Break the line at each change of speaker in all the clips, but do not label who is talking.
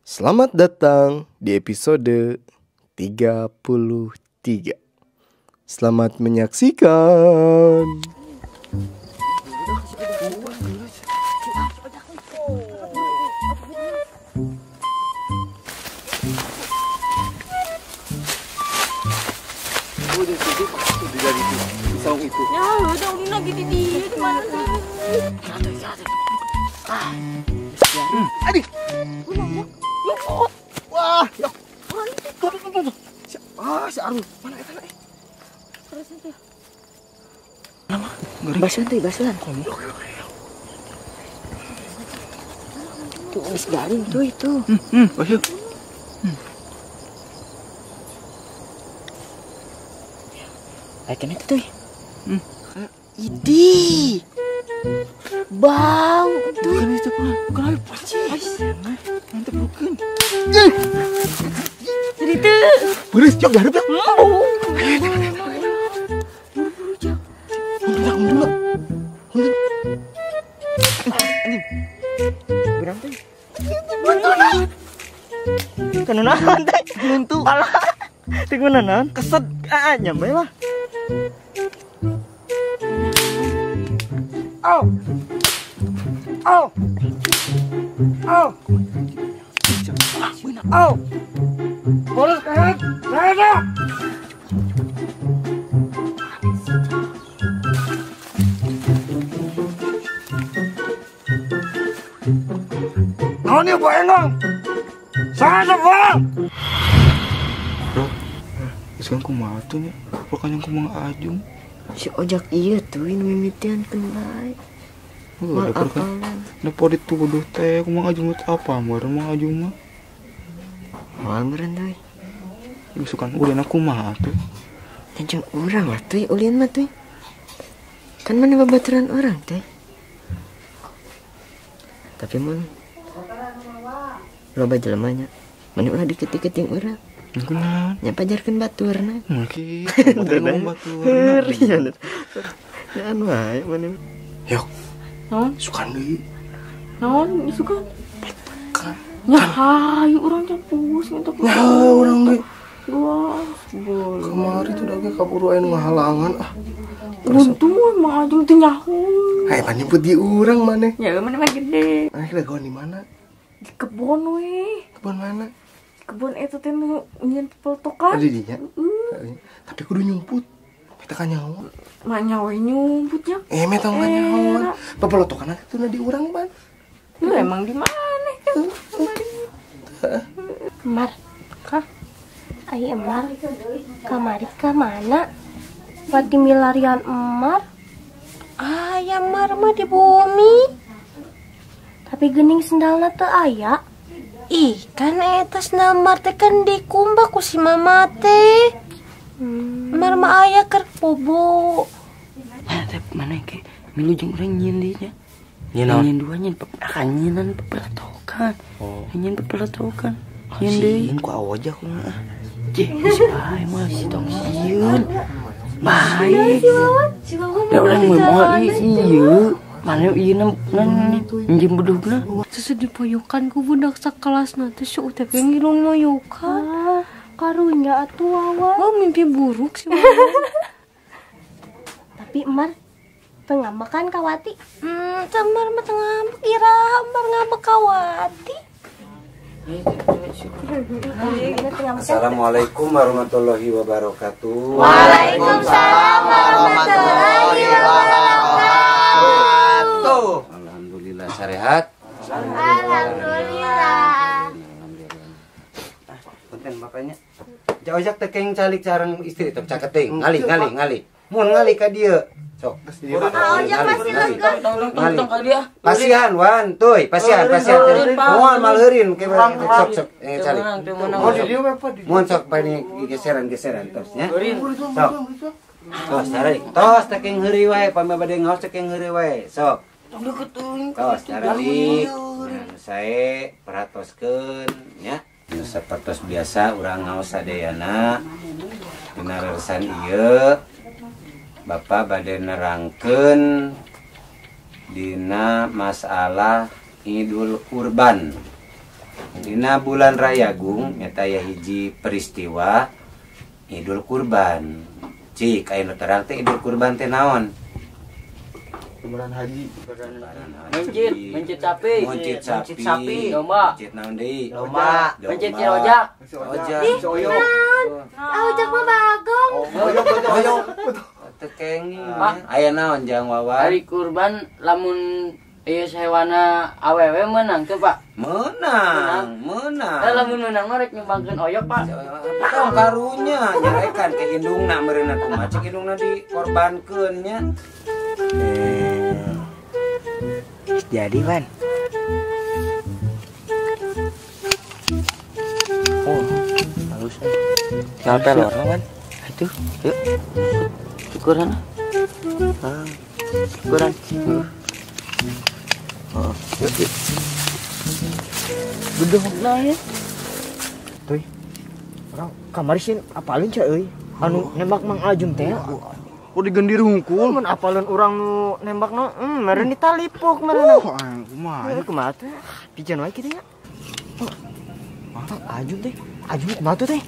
Selamat datang di episode 33. Selamat menyaksikan. Itu.
Ya, lu udah ulin lagi di dia di mana sih?
Aduh. Wah, ya. Tuh, tuh, tuh, tuh. Ah, si Arul. Mana eta eh?
Terus itu.
Nama,
basuhan tuh, basuhan. Tuh, geus garing tuh itu.
Basuh.
Ayo kena itu tuh. Idi. Bau tuh.
Bukan itu, bukan. Bukan ayo, nanti bukan.
Jadi itu.
Beres, jok diharap ya.
Buru-buru, jok.
Mundur, mundur. Anjing.
Berang tuh.
Mundur.
Kenunahan teh.
Buntu.
Alah. Teu kunaon? Kesed. Ah, nyampe lah.
Au. Au. Au. Au. Bolos kayak saya. Naon ieu boengong? Saya bang. Bro, geus kan kumaha tuh nya? Pokoknya kumaha Ajung.
Si ojak iya tuh ini mimitian kenai.
Udah kan. Nepo dituduh teh kumaha Ajung teh apa meureun Mang Ajung mah.
Moal meureun teh.
Misukan ulin kumaha tuh.
Jeung urang lah tuh ulin mah tuh. Kan mana babaturan urang teh. Tapi mun loba jelema nya. Mana ulah deket-deket jeung urang.
Kunaon?
Nya pajarkeun baturna.
Mungkin ngomong baturna.
Nyan wae mana.
Yok.
Naon?
Sukan deui.
Naon sukan?
Kan.
Nya hayu urang teh pusing teh.
Nya urang ge.
Wah, boleh.
Kamari tuh da ge kaburu aya nu ngahalangan ah.
Untung emang Ajung teh nyaho.
Hei, pan nyemput di urang maneh.
Ya maneh mah gede.
Maneh dagoan di mana?
Di kebon we.
Kebon mana?
Kebun itu teh nu nyieun pepeltokan.
Di dinya. Tapi kudu nyumput. Kita kan nyawa.
Mah nyawa nyumputnya.
Eh, meh tong nyawa. Pepeltokan itu na di urang, Pan.
Lu emang di mana kan?
Mar. Kah? Ai Emar. Kamari ka mana? Pati milarian Emar. Aya Mar mah di bumi. Tapi geuning sendalna teu aya. Ih, kan eta sendal Mar teh kan dikumbah ku si mama teh. Mar mah aya keur bobo.
Nah, teh mana ke milu jeung urang nyieun deui nya.
Nyieun naon?
Nyieun dua nyieun nyieun pepeletokan.
Oh.
Nyieun pepeletokan. Nyieun deui.
Sieun ku awoja kumaha.
Cih, geus bae mah si tong sieun. Bae. Da urang mah moal ieu. Mana ieu nan njem bedugna.
Susu dipoyokan ku budak sakelas nanti si Utep yang ngilung moyokan. Karunya atuh Wawan. Oh, mimpi buruk sih Wawan. Tapi Emar teu ngambek kan ka Wati? Teu Emar mah teu ngambek, iraha Emar ngambek ka Wati.
Assalamualaikum warahmatullahi wabarakatuh.
Waalaikumsalam warahmatullahi wabarakatuh.
Alhamdulillah sarehat.
Alhamdulillah.
Punten bapaknya. Jauh-jauh teh keng calik sareng istri tong caketing. Ngali ngali ngali. Mun ngali ka dieu. Sok. Pasihan wan tuy, pasihan pasihan. Moal maleurin ke sok sok calik.
Oh, di dieu we pa di.
Mun sok bani geseran-geseran tos nya. Sok. Tos tarik. Tos teh keng heureuy wae, pami bade ngaos teh keng heureuy wae. Sok. Tos taralik. Nu sae perhatoskeun nya. Nu sapertos biasa urang ngaos sadayana. Dina reresan ieu Bapak bade nerangkeun dina masalah Idul Kurban. Dina bulan Rayagung nyata aya hiji peristiwa Idul Kurban. Cik, aya nu terang teh Idul Kurban teh naon?
Lebaran haji.
Mencit sapi.
Mencit sapi.
Domba.
Mencit naon deui?
Domba. Mencit si rojak.
Ojak.
Si Oyok.
Ah, ojak mah bagong.
Oyok, oyok.
Teu kenging. Aya naon Jang Wawan?
Hari kurban lamun ieu hewana awewe meunang teu, Pak?
Meunang, meunang.
Lah lamun meunang mah rek nyumbangkeun oyok, Pak.
Tong karunya nyarekan ke indungna meureunna kumaha cek indungna dikorbankeun nya.
Jadi, Wan. Oh, halus.
Sampai lorna, Wan.
Atuh, yuk. Syukuran. Ah, syukuran. Oh, yuk, yuk. Bedog na ya.
Tuy. Orang kamari sih apalin cah euy. Anu nembak Mang Ajum teh.
Kok digendir hungkul?
Mun apalun urang nu nembakna, meureun ditalipuk meureun.
Kumaha?
Kumaha teh? Pijan wae kitu nya. Oh, Ajum teh. Ajum kumaha tuh teh?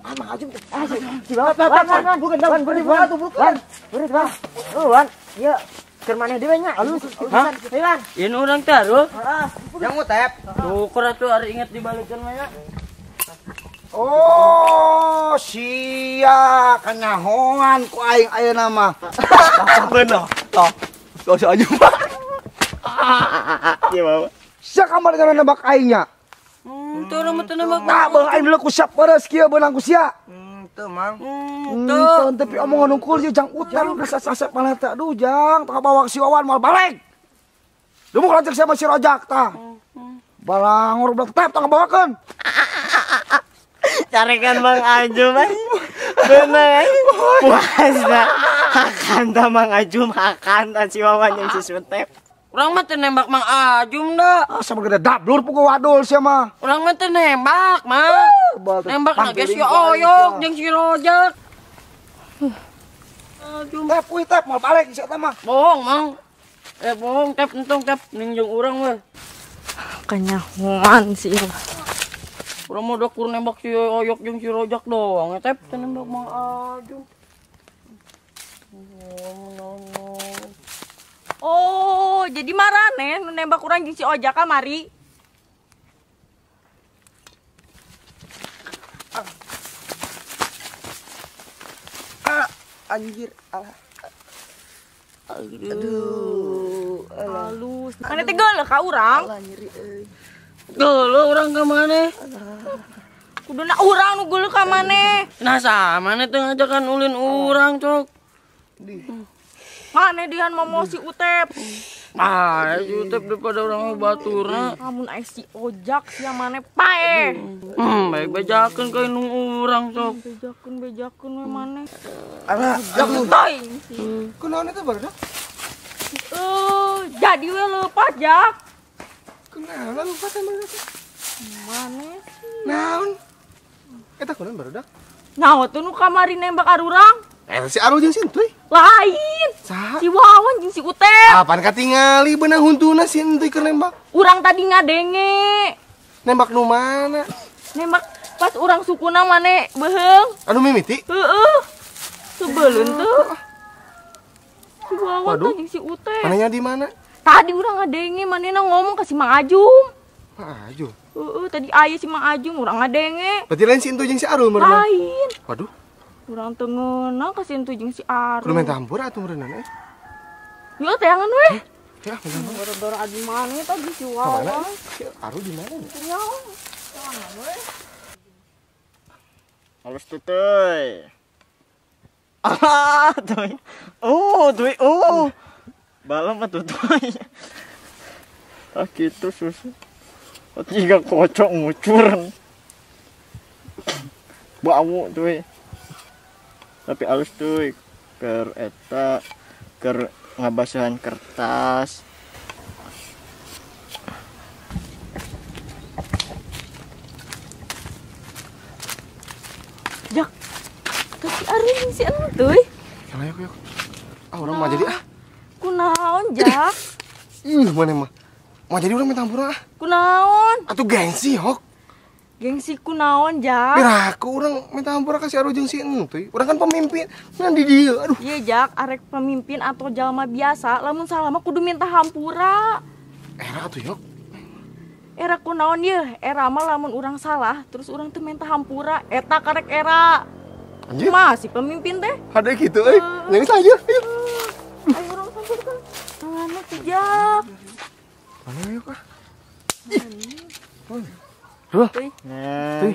Ah, Mang Ajum teh. Ah, si Wan, Wan, bukan, Wan, bukan, bukan. Bukan, Wan. Oh, Wan. Ieu keur maneh deui nya, alus. Hah? Wan.
Ieu nu urang taruh.
Heeh.
Yang ngutep.
Syukur atuh ari inget dibalikeun mah nya.
Oh, sia kanyahoan ku aing ayeuna mah.
Bener. Toh. Toh si Ajum.
Ieu mah.
Sia kamari kana nembak aing nya.
Teu urang mah teu nembak.
Tah beung aing dulu ku siap peres kieu beunang ku sia.
Teu, Mang.
Teu tapi omongan hungkul ieu jang utar geus sasep maneh teh. Aduh, jang, tong bawa si Wawan moal balik. Dumuk lanceuk sia mah si Rojak tah. Balangor blek tep tong bawakeun.
Carekan Mang Ajum bener puasa hakan ta Mang Ajum hakan ta si Wawan yang si Sutep.
Urang mah teu nembak Mang Ajum da.
Ah sama gede dablur pugu wadul sia mah.
Urang mah teu nembak, Mang. Nembak na ge si Oyok jeung si Rojak. Ajum.
Tep uy tep moal balik si eta mah.
Bohong, Mang. Bohong tep entong tep ning jeung urang mah.
Kanyahoan sih.
Urang mah udah kur nembak si Oyok jeung si Rojak doang, tep teu nembak Mang Ajum.
Oh, jadi marane nu nembak urang jeung si Ojak kamari.
Ah, anjir. Alah. Aduh.
Halus. Mana teh geuleuh ka urang?
Alah nyeri euy.
Geuleuh urang ka maneh.
Kuduna urang nu geuleuh ka maneh.
Nah, sama maneh teh ngajakan ulin urang, cok.
Maneh dian momo si Utep.
Ah, si Utep daripada urang baturna.
Lamun aya si Ojak sia maneh paeh.
Baik bejakeun ka indung urang, sok.
Bejakeun we maneh.
Alah,
aduh.
Kunaon eta barudak?
Jadi we leupas, Jak.
Kunaon leupas barudak?
Maneh sih.
Naon? Eta kunaon barudak?
Naon tuh nu kamari nembak arurang?
Si Arul jeung si Entuy?
Lain.
Saha?
Si Wawan jeung si Utep.
Apaan katingali beunang huntuna si Entuy keur nembak?
Urang tadi ngadenge.
Nembak nu mana?
Nembak pas urang sukuna mane beuheung.
Anu mimiti?
Heeh. Sebeleun tuh. Si Wawan teh jeung si Utep.
Manehnya di mana?
Tadi urang ngadenge manehna ngomong ka si Mang Ajum.
Mang Ajum?
Heeh, tadi aya si Mang Ajum urang ngadenge.
Berarti lain si Entuy jeung si Arul meureunna?
Lain.
Waduh.
Urang teu ngeunang ka si Entuy jeung si Arul.
Kudu minta hampura atuh meureunna eh.
Yo teangan weh.
Ya,
gara-gara adi maneh tadi si Wawan.
Si Arul di mana?
Ya. Teangan weh.
Halus tuh teuy. Ah, tuh. Oh, tuh. Oh. Balem atuh tuh. Ah gitu susu. Tiga kocok ngucur. Bau tuh. Tapi halus tuh keur eta keur ngabasahan kertas.
Jak, tapi Arul si Entuy.
Yalah yuk yuk. Ah urang mah jadi ah.
Kunaon Jak?
Ih, mana mah. Mau jadi urang minta hampura ah.
Kunaon?
Atuh gengsi, Hok.
Gengsi kunaon, Jak?
Piraku urang minta hampura ka si Arul jeung si Entuy. Urang kan pemimpin. Nah di dieu, aduh.
Iya, Jak, arek pemimpin atau jalma biasa, lamun salah mah kudu minta hampura.
Era atuh, Yok.
Era kunaon yeuh, era mah lamun urang salah, terus urang teu minta hampura, eta karek era.
Anjir.
Masih pemimpin teh.
Hade kitu euy. Nangis aja, ayo.
Ayo urang sampeurkeun. Mana tuh, Jak?
Mana yuk ah? Ih. Duh. Tuh.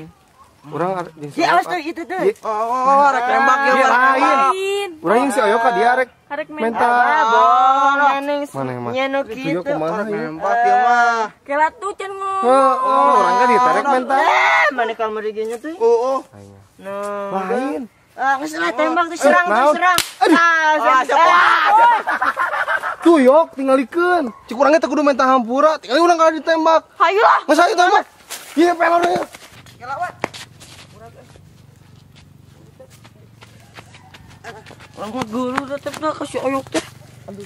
Urang jeung si
awas tuh itu tuh.
Oh, rek nembak ya lain. Urang jeung si Oyok ka dia rek minta. Mana mah? Itu kumaha
nembak ya mah.
Kela tuh can ngomong.
Heeh, urang ka ditarik minta.
Mana kamar ge nya tuh?
Oh.
Nah.
Lain.
Ah, geus lah tembak tuh serang tuh serang. Ah, siapa?
Tuh Yok, tinggalikeun. Cik urangnya teh kudu minta hampura, tinggal urang kalah ditembak.
Hayu lah.
Geus hayu tembak. Ieu pelor ieu.
Kelawan.
Urang mah geuleuh tetep dah ka si Oyok teh. Aduh.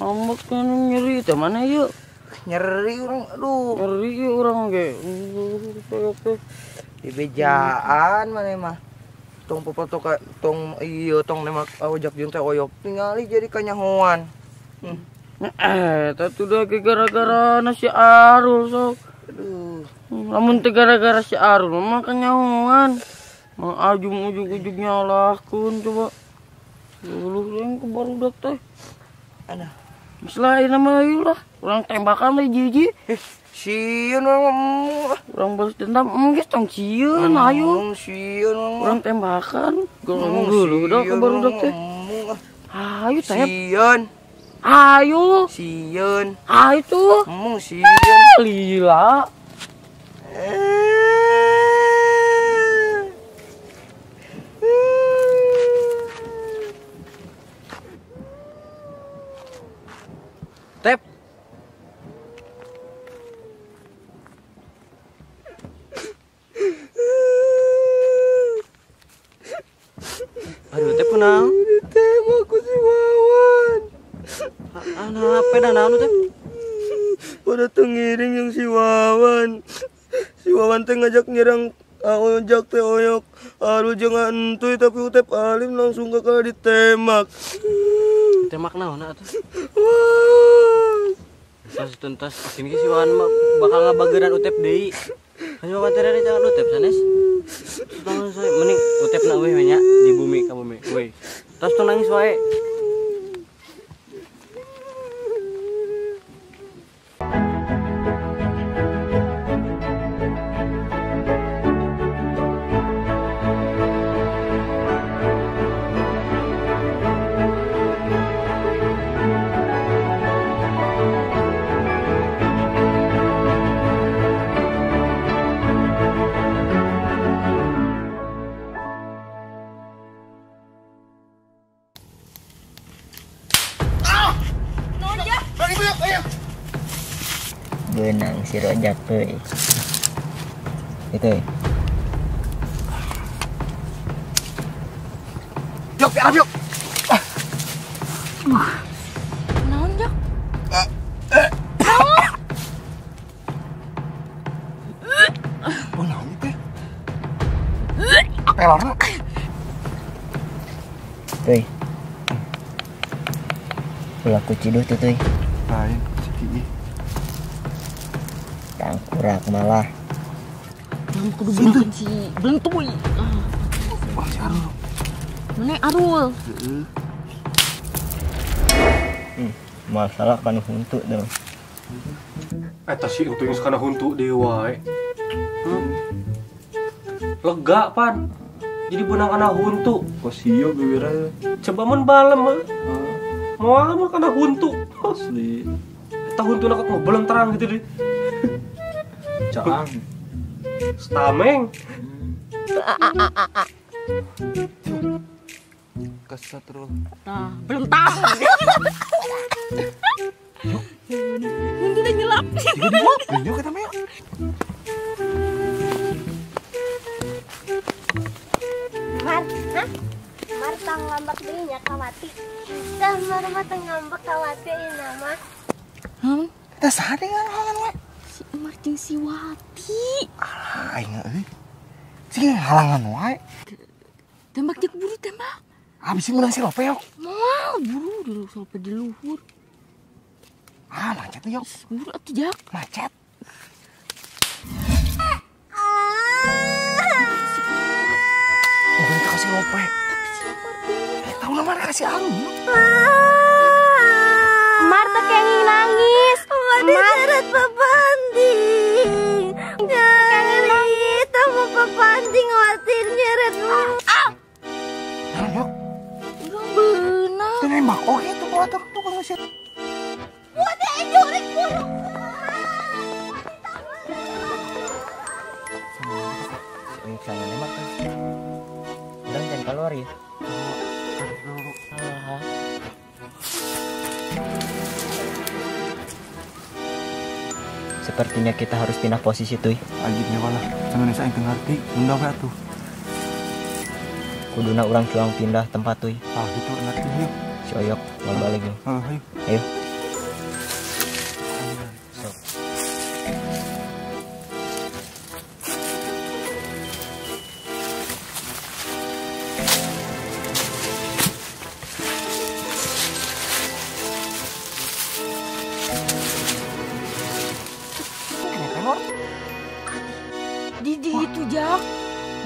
Ngambek nyeri teh mana ieu?
Nyeri urang, aduh.
Nyeri ieu urang ge. Oyok teh.
Dibejaan mana mah. Tong popoto ka tong ieu tong nembak ojak jeung teh Oyok. Tingali jadi kanyahoan.
Eta tuh dah gara-gara si Arul sok.
Aduh.
Lamun teh gara-gara si Arul mah kanyahoan. Mang Ajum ujug-ujug nyalahkeun coba. Luluh yang ke barudak teh.
Aduh.
Selain nama ayu lah. Urang tembakan we jiji.
Sieun urang.
Urang balas dendam geus tong sieun ayu.
Sieun
urang tembakan. Geuleuh dah ke barudak teh. Ayu teh.
Sieun.
Ayo.
Sieun.
Ayo tuh.
Mung sieun.
Lila.
Tep. Aduh, Tep kunaon?
Ditembak ku si Wawan.
Ana apa dan anu Tep?
Pada tengiring yang si Wawan. Si Wawan teh ngajak nyerang Ojak teh Oyok. Aduh jangan entuy tapi Utep alim langsung kakak ditembak.
Ditembak naon atuh? Wah. Tuntas kini si Wawan mah bakal ngabageran Utep deui. Kan Wawan teh dari jangan Utep sanes. Tong mending Utep na euy nya di bumi ka bumi euy. Tos tong nangis wae.
Benang si Rojak tuh. Itu.
Yok, arah yok.
Naon, Jak?
Oh, naon itu? Pelorna.
Tuh. Ulah kuciduh tuh, tuh.
Lain si Kii.
Tangkurak malah.
Yang kudu bener si Belentuy.
Wah, si Arul.
Mana Arul?
Heeh.
Masalah kan huntu dong.
Eta si Entuy geus kana huntu deui wae. Lega pan. Jadi benang kana huntu.
Kok sio bibirna.
Coba mun balem mah. Moal mun kana huntu.
Asli.
Eta huntuna kok belum terang gitu deh.
Caang.
Stameng.
Kesat terus.
Nah, belum tahu. Huntu udah nyelap.
Yuk kita mah.
Mar, hah? Mar tang ngambek deui nya ka Wati. Tah mar mah teu ngambek ka Wati ieu mah.
Kita Da saha deui ngahalangan wae?
Si Emar jeung si Wati.
Alah aing euy. Sing halangan wae.
Tembak jeung buru tembak.
Ah bisi meunang si Lope yok.
Moal buru dulu sampai di luhur.
Ah macet yok.
Buru atuh Jak.
Macet. Udah kasih Lope.
Tapi si Emar
eh tahu nama kasih Arum.
Emar teh kenging nangis. Emar diseret pepanding. Nyeri temu pepanding watir nyeret.
Ah.
Yok.
Urang beunang.
Teu nembak oge tuh bola tuh tukang ngusir.
Wah, jurik buruk.
Si Onyok saya nembak kan. Urang jangan keluar ya. Sepertinya kita harus pindah posisi tuh.
Ajibnya walah, Indonesia yang ngerti, undang we atuh.
Kuduna urang cuang pindah tempat tuh.
Ah gitu ngerti yuk.
Si Oyok mau balik yuk.
Ayo.
Ayo. Sok.
Di itu Jak.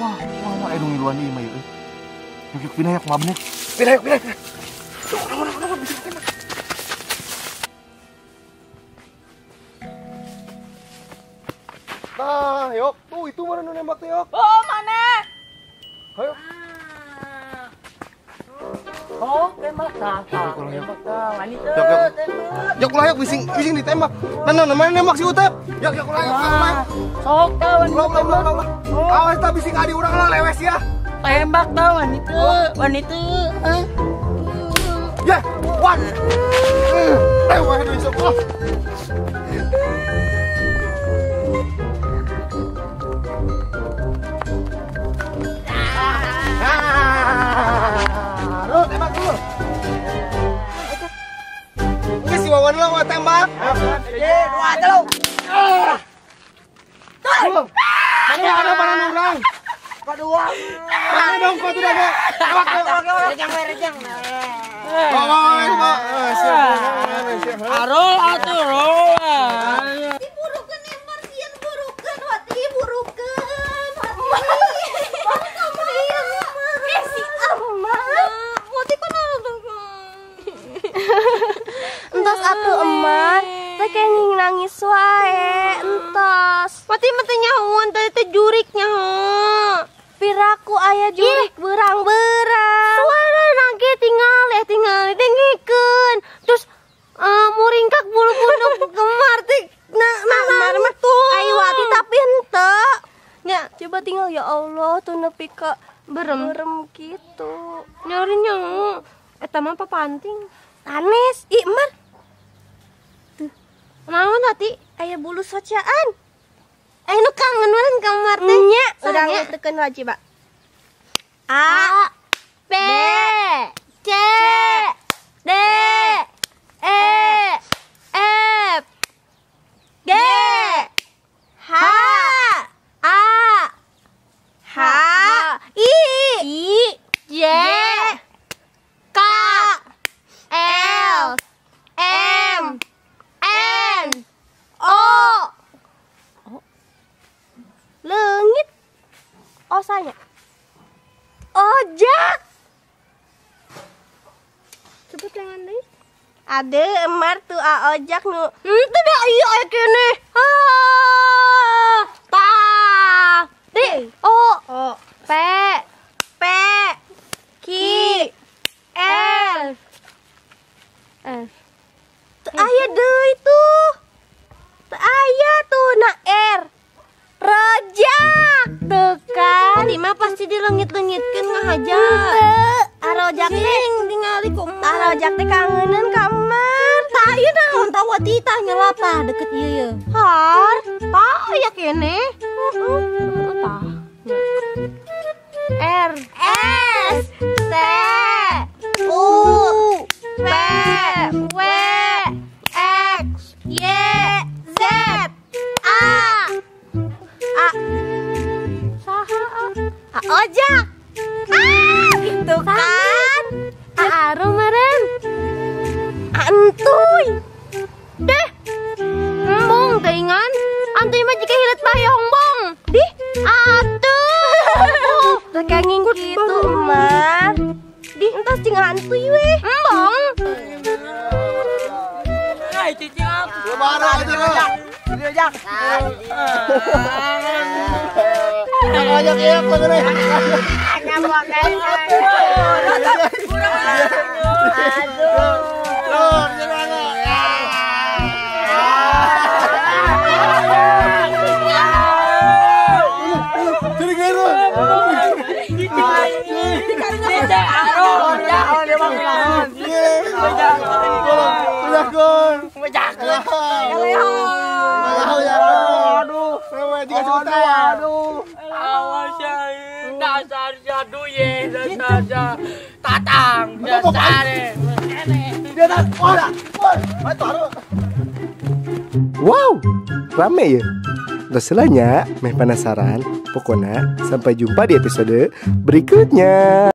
Wah, wah, wah, aduh ngiluan ieu mah ieu. Yuk, yuk, pindah yuk, mabne. Pindah yuk, pindah. Tuh, nama, bisa tembak. Nah, yuk, tuh itu mana nu nembak tuh, yuk.
Oh, mana?
Ayo.
Oh, tembak tah. Tembak tah. Wanita tembak.
Yok ulah yok bising bising ditembak. Nah, nah, mana nembak si Utep? Yok yok ulah yok ulah.
Sok tah wanita.
Ulah ulah ulah ulah. Awas tah bising adi urang lah lewes ya.
Tembak tah wanita, wanita.
Ya, wan. Tembak deui sok ulah. Tembak dulu. Ini si Wawan lo mau tembak.
1, 2, 3.
Mana ada mana orang?
Kedua.
Mana dong kau tuh dah. Tembak, tembak.
Rejang, rejang.
Bawa, bawa. Siap, siap.
Arul atuh roll.
Diburukeun emar sieun burukeun wati burukeun. Wati. Eh si Emar. Wati kunaon tuh? Entos atuh Emar, teh kenging nangis wae, entos. Wati mah teh nyahoan tadi teh jurik nyaho. Piraku aya jurik berang-berang. Suara nage tinggal ya tinggal dengikeun. Terus muringkak bulu-bulu gemar teh nah nah mah tuh. Ai Wati tapi henteu. Nya, coba tinggal ya Allah tuh nepi ka berem gitu. Nyari nya. Eta mah papanting. Anes, ih Mar. Tuh. Naon hati? Aya bulu socaan. Aya nu kangen meureun ka Mar teh. Nya, urang teukeun wajib, Pak. A B C D E F G H A H I J K L M N O. Leungit osanya. Ojak. Sebut jangan deui. Ade Emar tuh a ojak nu. Henteu da ieu aya keneh. Ah. Ta. D O P P Q L F. Teu aya deui tuh. Teu aya tuh na R. Rojak tuh kan.
Tadi mah pasti dilengit-lengitkeun ngahaja.
Henteu, arojak teh
tingali ku emak.
Arojak teh kangeneun ka Emar.
Tah ieu naon tah Wati tah nyelap tah deket ieu ye.
Har, tah aya keneh. Heeh, tah. R S T U V W X Y
Ojak. Ah, gitu kan. Aru meren. Antuy. Deh. Embung teuingan. Antuy mah jika hilet bayong bong. Di atuh. Teu kenging kitu Emar. Di entos jeung antuy we. Embong.
Ai cicing aku.
Lebaran aja. Ojak. Ojak ya,
Aduh. Awas ya, dasar jadu ye, dasar tatang, dasar.
Wow, rame ya. Terus meh penasaran. Pokoknya sampai jumpa di episode berikutnya.